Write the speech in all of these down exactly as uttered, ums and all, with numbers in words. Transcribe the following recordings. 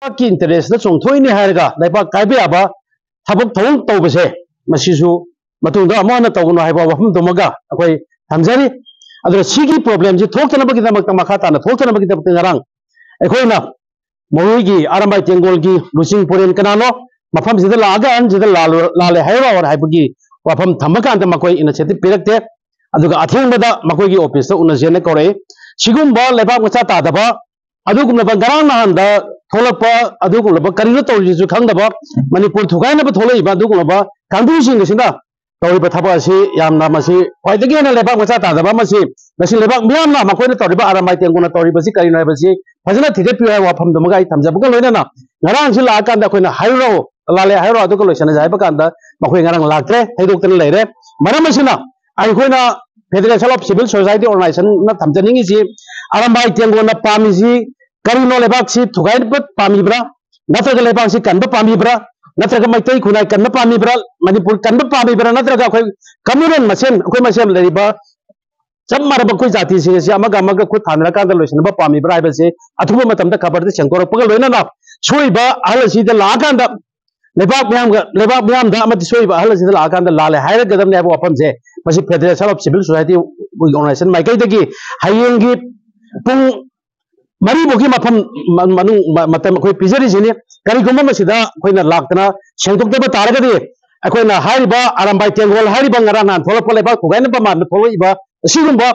ꯂꯩꯕꯥꯛꯀꯤ interest ꯇ ꯆꯣꯡꯊꯣꯛꯏꯅꯦ ꯍꯥꯏꯔꯒ ꯂꯩꯕꯥꯛ ꯀꯥꯏꯕ ꯌꯥꯕ ꯊꯕꯛ ꯊꯧꯑꯣꯡ ꯇꯧꯕꯁꯦ, ꯃꯁꯤꯁꯨ ꯃꯇꯨꯡꯗ ꯑꯃꯨꯛ ꯍꯟꯅ ꯇꯧꯒꯅꯨ ꯍꯥꯏꯕ ꯋꯥꯐꯝꯗꯨꯃꯒ ꯑꯩꯈꯣꯏ ꯊꯝꯖꯔꯤ꯫ ꯑꯗꯨꯅ ꯁꯤꯒꯤ problem ꯁꯤ ꯊꯣꯛꯇꯅꯕꯒꯤꯗꯃꯛꯇ, ꯃꯈꯥ ꯇꯥꯅ ꯊꯣꯛꯇꯅꯕꯒꯤꯗꯃꯛꯇ ꯉꯔꯥꯡ ꯑꯩꯈꯣꯏꯅ ꯃꯈꯣꯏꯒꯤ ꯑꯔꯝꯕꯥꯏ ꯇꯦꯡꯒꯣꯜꯒꯤ ꯂꯨꯆꯤꯡ ꯄꯨꯔꯦꯟ ꯀꯅꯥꯅꯣ, ꯃꯐꯝꯁꯤꯗ ꯂꯥꯛꯑꯒ ꯑꯍꯟꯁꯤꯗ ꯂꯥꯜꯂꯨ-, ꯂꯥꯜꯂꯦ ꯍꯥꯏꯔꯣ ꯍꯥꯏꯕꯒꯤ ꯋꯥꯐꯝ ꯊꯝꯕ ꯀꯥꯟꯗ ꯃꯈꯣꯏ initiative ꯄꯤꯔꯛꯇꯦ꯫ ꯑꯗꯨꯒ ꯑꯊꯦꯡꯕꯗ ꯃꯈꯣꯏꯒꯤ office ꯇ ꯎꯅꯁꯦꯅ ꯀꯧꯔꯛꯏ꯫ ꯁꯤꯒꯨꯝꯕ ꯂꯩꯕꯥꯛ ꯃꯆꯥ ꯇꯥꯗꯕ, ꯑꯗꯨꯒꯨꯝꯂꯕ ꯉꯔꯥꯡ ꯅꯍꯥꯟꯗ ꯊꯣꯛꯂꯛꯄ, ꯑꯗꯨꯒꯨꯝꯂꯕ ꯀꯔꯤꯅꯣ ꯇꯧꯔꯤꯁꯤꯁꯨ ꯈꯪꯗꯕ, ꯃꯅꯤꯄꯨꯔ ꯊꯨꯒꯥꯏꯅꯕ ꯊꯣꯛꯂꯛꯏꯕ ꯑꯗꯨꯒꯨꯝꯂꯕ ꯀꯥꯡꯕꯨꯁꯤꯡ ꯑꯁꯤꯅ ꯇꯧꯔꯤꯕ ꯊꯕꯛ ꯑꯁꯤ ꯌꯥꯝꯅ, ꯃꯁꯤ ꯈ꯭ꯋꯥꯏꯗꯒꯤ ꯍꯦꯟꯅ ꯂꯩꯕꯥꯛ ꯃꯆꯥ ꯇꯥꯗꯕ ꯑꯃꯁꯤ, ꯃꯁꯤ ꯂꯩꯕꯥꯛ ꯃꯤꯌꯥꯝꯅ ꯃꯈꯣꯏꯅ ꯇꯧꯔꯤꯕ ꯑꯔꯝꯕꯥꯏ ꯇꯦꯡꯒꯣꯜꯅ ꯇꯧꯔꯤꯕꯁꯤ ꯀꯔꯤꯅꯣ ꯍꯥꯏꯕꯁꯤ ꯐꯖꯅ ꯊꯤꯒꯠꯄꯤꯌꯨ ꯍꯥꯏꯕ ꯋꯥꯐꯝꯗꯨꯃꯒ ꯑꯩ ꯊꯝꯖꯕꯒ ꯂꯣꯏꯅꯅ, ꯉꯔꯥꯡꯁꯤ ꯂꯥꯛꯑꯀꯥꯟꯗ ꯑꯩꯈꯣꯏꯅ ꯍꯥꯏꯔꯨꯔꯣ, ꯂꯥꯜꯂꯦ ꯍꯥꯏꯔꯣ, ꯑꯗꯨꯒ ꯂꯣꯏꯁꯤꯟꯅꯁꯦ ꯍꯥꯏꯕ ꯀꯥꯟꯗ ꯃꯈꯣꯏ ꯉꯔꯥꯡ ꯂꯥꯛꯇ꯭ꯔꯦ, ꯊꯩꯗꯣꯛꯇꯅ ꯂꯩꯔꯦ꯫ ꯃꯔꯝ ꯑꯁꯤꯅ ꯑꯩꯈꯣꯏꯅ Federation of Civil Society Organization ꯅ ꯊꯝꯖꯅꯤꯡꯉꯤꯁꯤ, ꯑꯔꯝꯕꯥꯏ ꯇꯦꯡꯒꯣꯜꯅ ꯄꯥꯝꯃꯤꯁꯤ ꯀꯔꯤꯅꯣ? ꯂꯩꯕꯥꯛꯁꯤ ꯊꯨꯒꯥꯏꯕ ꯄꯥꯝꯃꯤꯕ꯭ꯔꯥ, ꯅꯠꯇ꯭ꯔꯒ ꯂꯩꯕꯥꯛꯁꯤ ꯀꯟꯕ ꯄꯥꯝꯃꯤꯕ꯭ꯔꯥ, ꯅꯠꯇ꯭ꯔꯒ ꯃꯩꯇꯩ ꯈꯨꯟꯅꯥꯏ ꯀꯟꯕ ꯄꯥꯝꯃꯤꯕ꯭ꯔꯥ, ꯃꯅꯤꯄꯨꯔ ꯀꯟꯕ ꯄꯥꯝꯃꯤꯕ꯭ꯔꯥ, ꯅꯠꯇ꯭ꯔꯒ ꯑꯩꯈꯣꯏ communal ꯃꯁꯦꯟ, ꯑꯩꯈꯣꯏ ꯃꯁꯦꯟ ꯂꯩꯔꯤꯕ ꯆꯞ ꯃꯥꯟꯅꯕ ꯑꯩꯈꯣꯏ ꯖꯥꯇꯤꯁꯤꯡ ꯑꯁꯤ ꯑꯃꯒ ꯑꯃꯒ ꯈꯨꯠ ꯊꯥꯅꯔꯀꯥꯟꯗ ꯂꯣꯏꯁꯤꯟꯅꯕ ꯄꯥꯝꯃꯤꯕ꯭ꯔꯥ ꯍꯥꯏꯕꯁꯤ ꯑꯊꯨꯕ ꯃꯇꯝꯗ ꯈꯕꯔꯗ ꯁꯦꯡꯗꯣꯔꯛꯄꯒ ꯂꯣꯏꯅꯅ ꯁꯣꯏꯔꯤꯕ ꯑꯍꯜ ꯑꯁꯤꯗ ꯂꯥꯛꯑꯀꯥꯟꯗ, ꯂꯩꯕꯥꯛ ꯃꯤꯌꯥꯝꯒ, ꯂꯩꯕꯥꯛ ꯃꯤꯌꯥꯝꯗ ꯑꯃꯗꯤ ꯁꯣꯏꯔꯤꯕ ꯑꯍꯜ ꯑꯁꯤꯗ ꯂꯥꯛꯑꯀꯥꯟꯗ ꯂꯥꯜꯂꯦ ꯍꯥꯏꯔꯒꯗꯕꯅꯤ ꯍꯥꯏꯕ ꯋꯥꯐꯝꯁꯦ ꯃꯁꯤ Federation of Civil Society Organization ꯃꯥꯏꯀꯩꯗꯒꯤ ꯍꯌꯦꯡꯒꯤ ꯄꯨꯡ ꯃꯔꯤꯐꯥꯎꯒꯤ ꯃꯐꯝ ꯃ-, ꯃꯅꯨꯡ ꯃ-, ꯃꯇꯝ ꯑꯩꯈꯣꯏ ꯄꯤꯖꯔꯤꯁꯤꯅꯤ꯫ ꯀꯔꯤꯒꯨꯝꯕ ꯃꯁꯤꯗ ꯑꯩꯈꯣꯏꯅ ꯂꯥꯛꯇꯅ ꯁꯦꯡꯗꯣꯛꯇꯕ ꯇꯥꯔꯒꯗꯤ, ꯑꯩꯈꯣꯏꯅ ꯍꯥꯏꯔꯤꯕ ꯑꯔꯥꯝꯕꯥꯏ ꯇꯦꯡꯒꯣꯜ ꯍꯥꯏꯔꯤꯕ ꯉꯔꯥꯡ ꯅꯍꯥꯟ ꯊꯣꯛꯂꯛꯄ ꯂꯩꯕꯥꯛ ꯊꯨꯒꯥꯏꯅꯕ ꯃꯥꯟꯕ ꯊꯣꯛꯂꯛꯏꯕ ꯑꯁꯤꯒꯨꯝꯕ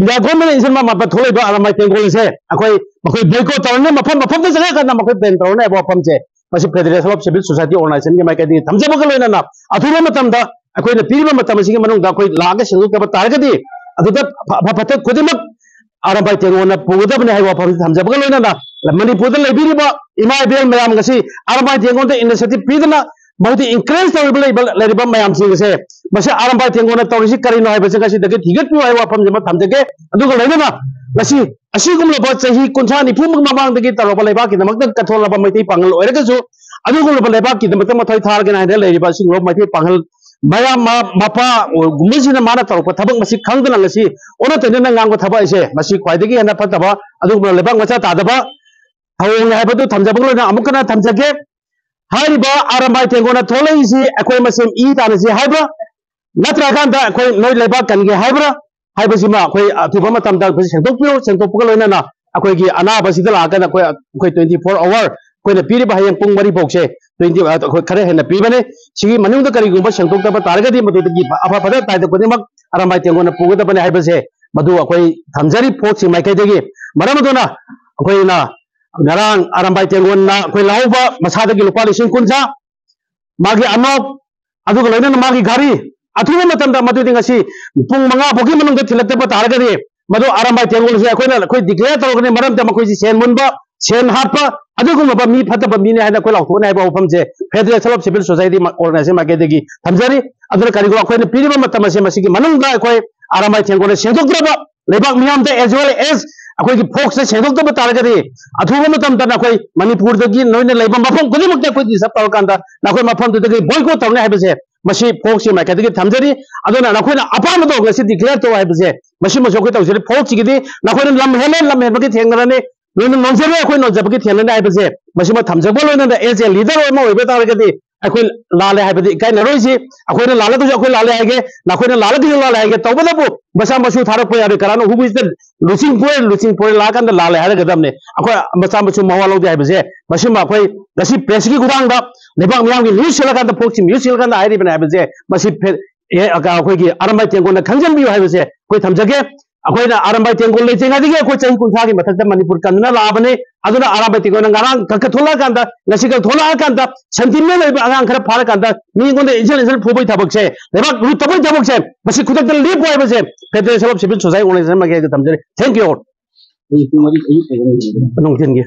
ꯏꯟꯗꯤꯌꯥ ꯒꯣꯔꯃꯦꯟꯅ ꯏꯟꯁꯤꯟꯕ ꯃꯥꯟꯕ ꯊꯣꯛꯂꯛꯏꯕ ꯑꯔꯥꯝꯕꯥꯏ ꯇꯦꯡꯒꯣꯜ ꯑꯁꯦ ꯑꯩꯈꯣꯏ, ꯃꯈꯣꯏ boycott ꯇꯧꯔꯅꯤ, ꯃꯐꯝ ꯃꯐꯝꯗ ꯆꯠꯂꯀꯥꯟꯗ ꯃꯈꯣꯏ ban ꯇꯧꯔꯅꯤ ꯍꯥꯏꯕ ꯋꯥꯐꯝꯁꯦ ꯃꯁꯤ Federation of Civil Society Organization ꯒꯤ ꯃꯥꯏꯀꯩꯗꯒꯤ ꯊꯝꯖꯕꯒ ꯂꯣꯏꯅꯅ ꯑꯊꯨꯕ ꯃꯇꯝꯗ ꯑꯩꯈꯣꯏꯅ ꯄꯤꯔꯤꯕ ꯃꯇꯝ ꯑꯁꯤꯒꯤ ꯃꯅꯨꯡꯗ ꯑꯩꯈꯣꯏ ꯂꯥꯛꯑꯒ ꯁꯦꯡꯗꯣꯛꯇꯕ ꯇꯥꯔꯒꯗꯤ ꯑꯗꯨꯗ ꯑꯐ-, ꯑꯐ ꯐꯠꯇ ꯈꯨꯗꯤꯡꯃꯛ ꯑꯔꯥꯝꯕꯥꯏ ꯇꯦꯡꯒꯣꯜꯅ ꯄꯨꯒꯗꯕꯅꯤ ꯍꯥꯏꯕ ꯋꯥꯐꯝꯁꯤ ꯊꯝꯖꯕꯒ ꯂꯣꯏꯅꯅ ꯃꯅꯤꯄꯨꯔꯗ ꯂꯩꯕꯤꯔꯤꯕ ꯏꯃꯥ ꯏꯕꯦꯜ ꯃꯌꯥꯝ ꯉꯁꯤ ꯑꯔꯥꯝꯕꯥꯏ ꯇꯦꯡꯒꯣꯜꯗ initiative ꯄꯤꯗꯨꯅ ꯃꯍꯨꯠꯇ encourage ꯇꯧꯔꯤꯕ ꯂꯩꯕ, ꯂꯩꯔꯤꯕ ꯃꯌꯥꯝꯁꯤꯡ ꯑꯁꯦ ꯃꯁꯤ ꯑꯔꯥꯝꯕꯥꯏ ꯇꯦꯡꯒꯣꯜꯅ ꯇꯧꯔꯤꯁꯤ ꯀꯔꯤꯅꯣ ꯍꯥꯏꯕꯁꯤ ꯉꯁꯤꯗꯒꯤ ꯊꯤꯒꯠꯄꯤꯌꯨ ꯍꯥꯏꯕ ꯋꯥꯐꯝꯁꯤꯃ ꯊꯝꯖꯒꯦ꯫ ꯑꯗꯨꯒ ꯂꯣꯏꯅꯅ ꯉꯁꯤ ꯑꯁꯤꯒꯨꯝꯂꯕ ꯆꯍꯤ ꯀꯨꯟꯊ꯭ꯔꯥ ꯅꯤꯐꯨꯃꯨꯛ ꯃꯃꯥꯡꯗꯒꯤ ꯇꯧꯔꯕ ꯂꯩꯕꯥꯛꯀꯤꯗꯃꯛꯇ ꯀꯠꯊꯣꯛꯂꯕ ꯃꯩꯇꯩ ꯄꯥꯉꯜ ꯑꯣꯏꯔꯒꯁꯨ ꯑꯗꯨꯒꯨꯝꯂꯕ ꯂꯩꯕꯥꯛꯀꯤꯗꯃꯛꯇ ꯃꯊ꯭ꯋꯥꯏ ꯊꯥꯔꯒꯦꯅ ꯍꯥꯏꯅ ꯂꯩꯔꯤꯕ ꯑꯁꯤꯒꯨꯝꯂꯕ ꯃꯩꯇꯩ ꯄꯥꯉꯜ ꯃꯌꯥꯝ ꯃ-, ꯃꯄꯥ ꯑꯣꯏ-, ꯒꯨꯝꯕꯁꯤꯅ ꯃꯥꯅ ꯇꯧꯔꯛꯄ ꯊꯕꯛ ꯃꯁꯤ ꯈꯪꯗꯅ ꯉꯁꯤ ꯑꯣꯟꯅ ꯇꯩꯅꯅ ꯉꯥꯡꯕ ꯊꯕꯛ ꯑꯁꯦ ꯃꯁꯤ ꯈ꯭ꯋꯥꯏꯗꯒꯤ ꯍꯦꯟꯅ ꯐꯠꯇꯕ, ꯑꯗꯨꯒꯨꯝꯂꯕ ꯂꯩꯕꯥꯛ ꯃꯆꯥ ꯇꯥꯗꯕ ꯊꯧꯑꯣꯡꯅꯤ ꯍꯥꯏꯕꯗꯨ ꯊꯝꯖꯕꯒ ꯂꯣꯏꯅꯅ ꯑꯃꯨꯛ ꯍꯟꯅ ꯊꯝꯖꯒꯦ꯫ ꯍꯥꯏꯔꯤꯕ ꯑꯔꯥꯝꯕꯥꯏ ꯇꯦꯡꯒꯣꯟꯅ ꯊꯣꯛꯂꯛꯏꯁꯤ ꯑꯩꯈꯣꯏ ꯃꯁꯦꯟ ꯏ ꯇꯥꯟꯅꯁꯤ ꯍꯥꯏꯕ꯭ꯔꯥ, ꯅꯠꯇ꯭ꯔꯀꯥꯟꯗ ꯑꯩꯈꯣꯏ ꯅꯣꯏ ꯂꯩꯕꯥꯛ ꯀꯟꯒꯦ ꯍꯥꯏꯕ꯭ꯔꯥ ꯍꯥꯏꯕꯁꯤꯃ ꯑꯩꯈꯣꯏ ꯑꯊꯨꯕ ꯃꯇꯝꯗ ꯑꯩꯈꯣꯏ ꯁꯦꯡꯗꯣꯛꯄꯤꯌꯨ꯫ ꯁꯦꯡꯗꯣꯛꯄꯒ ꯂꯣꯏꯅꯅ ꯑꯩꯈꯣꯏꯒꯤ ꯑꯅꯥꯕꯁꯤꯗ ꯂꯥꯛꯑꯒꯅ ꯑꯩꯈꯣꯏ, ꯑꯩꯈꯣꯏ twenty four hour ꯑꯩꯈꯣꯏꯅ ꯄꯤꯔꯤꯕ ꯍꯌꯦꯡ ꯄꯨꯡ ꯃꯔꯤ ꯐꯥꯎꯁꯦ, twenty, ꯑꯩꯈꯣꯏ ꯈꯔ ꯍꯦꯟꯅ ꯄꯤꯕꯅꯦ꯫ ꯁꯤꯒꯤ ꯃꯅꯨꯡꯗ ꯀꯔꯤꯒꯨꯝꯕ ꯁꯦꯡꯗꯣꯛꯇꯕ ꯇꯥꯔꯒꯗꯤ ꯃꯗꯨꯗꯒꯤ ꯑꯐ ꯐꯠꯇ ꯇꯥꯏꯗ ꯈꯨꯗꯤꯡꯃꯛ ꯑꯔꯥꯝꯕꯥꯏ ꯇꯦꯡꯒꯣꯟꯅ ꯄꯨꯒꯗꯕꯅꯦ ꯍꯥꯏꯕꯁꯦ ꯃꯗꯨ ꯑꯩꯈꯣꯏ ꯊꯝꯖꯔꯤ ꯐꯣꯛꯁꯤꯡ ꯃꯥꯏꯀꯩꯗꯒꯤ꯫ ꯃꯔꯝ ꯑꯗꯨꯅ ꯑꯩꯈꯣꯏꯅ ꯉꯔꯥꯡ ꯑꯔꯥꯝꯕꯥꯏ ꯇꯦꯡꯒꯣꯟꯅ ꯑꯩꯈꯣꯏ ꯂꯧꯍꯧꯕ ꯃꯁꯥꯗꯒꯤ ꯂꯨꯄꯥ ꯂꯤꯁꯤꯡ ꯀꯨꯟꯊ꯭ꯔꯥ, ꯃꯥꯒꯤ ꯑꯅꯣꯛ, ꯑꯗꯨꯒ ꯂꯣꯏꯅꯅ ꯃꯥꯒꯤ ꯘꯔꯤ, ꯑꯊꯨꯕ ꯃꯇꯝꯗ ꯃꯗꯨꯗꯤ ꯉꯁꯤ ꯄꯨꯡ ꯃꯉꯥ ꯐꯥꯎꯒꯤ ꯃꯅꯨꯡꯗ ꯊꯤꯜꯂꯛꯇꯕ ꯇꯥꯔꯒꯗꯤ ꯃꯗꯨ ꯑꯔꯥꯝꯕꯥꯏ ꯇꯦꯡꯒꯣꯜꯁꯦ ꯑꯩꯈꯣꯏꯅ, ꯑꯩꯈꯣꯏ declare ꯇꯧꯔꯒꯅꯤ꯫ ꯃꯔꯝꯗꯤ ꯃꯈꯣꯏꯁꯤ ꯁꯦꯟ ꯃꯨꯟꯕ, ꯁꯦꯟ ꯍꯥꯠꯄ, ꯑꯗꯨꯒꯨꯝꯂꯕ ꯃꯤ ꯐꯠꯇꯕ ꯃꯤꯅꯤ ꯍꯥꯏꯅ ꯑꯩꯈꯣꯏ ꯂꯥꯎꯊꯣꯛꯀꯅꯤ ꯍꯥꯏꯕ ꯋꯥꯐꯝꯁꯦ Federation of Civil Society Organization ꯃꯥꯏꯀꯩꯗꯒꯤ ꯊꯝꯖꯔꯤ꯫ ꯑꯗꯨꯅ ꯀꯔꯤꯒꯨꯝꯕ ꯑꯩꯈꯣꯏꯅ ꯄꯤꯔꯤꯕ ꯃꯇꯝ ꯑꯁꯦ ꯃꯁꯤꯒꯤ ꯃꯅꯨꯡꯗ ꯑꯩꯈꯣꯏ ꯑꯔꯥꯝꯕꯥꯏ ꯇꯦꯡꯒꯣꯜꯅ ꯁꯦꯡꯗꯣꯛꯇ꯭ꯔꯕ, ꯂꯩꯕꯥꯛ ꯃꯤꯌꯥꯝꯗ as well as ꯑꯩꯈꯣꯏꯒꯤ ꯐꯣꯛꯁꯇ ꯁꯦꯡꯗꯣꯛꯇꯕ ꯇꯥꯔꯒꯗꯤ ꯑꯊꯨꯕ ꯃꯇꯝꯗ ꯅꯈꯣꯏ ꯃꯅꯤꯄꯨꯔꯗꯒꯤ ꯅꯣꯏꯅ ꯂꯩꯕ ꯃꯐꯝ ꯈꯨꯗꯤꯡꯃꯛꯇ ꯑꯩꯈꯣꯏ disturb ꯇꯧꯔꯀꯥꯟꯗ ꯅꯈꯣꯏ ꯃꯐꯝꯗꯨꯗꯒꯤ boycott ꯇꯧꯅꯤ ꯍꯥꯏꯕꯁꯦ ꯃꯁꯤ ꯐꯣꯛꯁꯀꯤ ꯃꯥꯏꯀꯩꯗꯒꯤ ꯊꯝꯖꯔꯤ꯫ ꯑꯗꯨꯅ ꯅꯈꯣꯏꯅ ꯑꯄꯥꯝꯕꯗꯣ ꯉꯁꯤ declare ꯇꯧ ꯍꯥꯏꯕꯁꯦ ꯃꯁꯤꯃꯁꯨ ꯑꯩꯈꯣꯏ ꯇꯧꯖꯔꯤ꯫ ꯐꯣꯛꯁꯤꯒꯤꯗꯤ ꯅꯈꯣꯏꯅ ꯂꯝ ꯍꯦꯜꯂꯦ, ꯂꯝ ꯍꯦꯟꯕꯒꯤ ꯊꯦꯡꯅꯔꯅꯤ, ꯅꯣꯏꯅ ꯅꯣꯟꯖꯔꯣꯏ, ꯑꯩꯈꯣꯏ ꯅꯣꯟꯖꯕꯒꯤ ꯊꯦꯡꯅꯅꯤ ꯍꯥꯏꯕꯁꯦ ꯃꯁꯤꯃ ꯊꯝꯖꯕ ꯂꯣꯏꯅꯅ as a leader ꯑꯃ ꯑꯣꯏꯕ ꯇꯥꯔꯒꯗꯤ ꯑꯩꯈꯣꯏ ꯂꯥꯜꯂꯦ ꯍꯥꯏꯕꯗꯤ ꯏꯀꯥꯏꯅꯔꯣꯏꯁꯤ꯫ ꯑꯩꯈꯣꯏꯅ ꯂꯥꯜꯂꯒꯁꯨ ꯑꯩꯈꯣꯏ ꯂꯥꯜꯂꯦ ꯍꯥꯏꯒꯦ, ꯅꯈꯣꯏꯅ ꯂꯥꯜꯂꯒꯁꯨ ꯂꯥꯜꯂꯦ ꯍꯥꯏꯒꯦ꯫ ꯇꯧꯕꯇꯕꯨ ꯃꯆꯥ ꯃꯁꯨ ꯊꯥꯔꯛꯄ ꯌꯥꯔꯣꯏ꯫ ꯀꯅꯥꯅꯣ who is the ꯂꯨꯆꯤꯡ ꯄꯣꯔꯦ, ꯂꯨꯆꯤꯡ ꯄꯣꯔꯦ ꯂꯥꯛꯑꯀꯥꯟꯗ ꯂꯥꯜꯂꯦ ꯍꯥꯏꯔꯒꯗꯕꯅꯦ꯫ ꯑꯩꯈꯣꯏ ꯃꯆꯥ ꯃꯁꯨ ꯃꯋꯥ ꯂꯧꯗꯦ ꯍꯥꯏꯕꯁꯦ ꯃꯁꯤꯃ ꯑꯩꯈꯣꯏ ꯉꯁꯤ pressꯀꯤ ꯈꯨꯊꯥꯡꯗ ꯂꯩꯕꯥꯛ ꯃꯤꯌꯥꯝꯒꯤ news ꯁꯤꯜꯂꯀꯥꯟꯗ, ꯐꯣꯛꯁꯤ news ꯁꯤꯜꯂꯀꯥꯟꯗ ꯍꯥꯏꯔꯤꯕꯅꯦ ꯍꯥꯏꯕꯁꯦ ꯃꯁꯤ ꯐꯦ-, ꯑꯦ, ꯑꯩꯈꯣꯏꯒꯤ ꯑꯔꯥꯝꯕꯥꯏ ꯇꯦꯡꯒꯣꯟꯅ ꯈꯪꯖꯤꯟꯕꯤꯌꯨ ꯍꯥꯏꯕꯁꯦ ꯑꯩꯈꯣꯏ ꯊꯝꯖꯒꯦ꯫ ꯑꯩꯈꯣꯏꯅ ꯑꯔꯥꯝꯕꯥꯏ ꯇꯦꯡꯒꯣꯜ ꯂꯩꯇ꯭ꯔꯤꯉꯩꯗꯒꯤ ꯑꯩꯈꯣꯏ ꯆꯍꯤ ꯀꯨꯟꯊ꯭ꯔꯥꯒꯤ ꯃꯊꯛꯇ ꯃꯅꯤꯄꯨꯔ ꯀꯟꯗꯨꯅ ꯂꯥꯛꯑꯕꯅꯤ꯫ ꯑꯗꯨꯅ ꯑꯔꯥꯝꯕꯥꯏ ꯇꯦꯡꯒꯣꯜꯅ ꯉꯔꯥꯡ ꯈꯛ ꯊꯣꯛꯂꯛꯑꯀꯥꯟꯗ, ꯉꯁꯤ ꯈꯛ ꯊꯣꯛꯂꯛꯑꯀꯥꯟꯗ, sentiment ꯂꯩꯕ ꯑꯉꯥꯡ ꯈꯔ ꯐꯥꯔꯀꯥꯟꯗ ꯃꯤꯉꯣꯟꯗ insult, insult ꯐꯨꯕꯒꯤ ꯊꯕꯛꯁꯦ, ꯂꯩꯕꯥꯛ ꯂꯨꯠ ꯇꯧꯕꯒꯤ ꯊꯕꯛꯁꯦ, ꯃꯁꯤ ꯈꯨꯗꯛꯇ ꯂꯦꯞꯄꯨ ꯍꯥꯏꯕꯁꯦ Federation of Civil Society Organization ꯃꯥꯏꯀꯩꯗ ꯊꯝꯖꯔꯤ꯫ Thank you all. ꯄꯨꯡ ꯃꯔꯤ ꯑꯌꯨꯛ ꯅꯨꯡꯊꯤꯟꯒꯤ꯫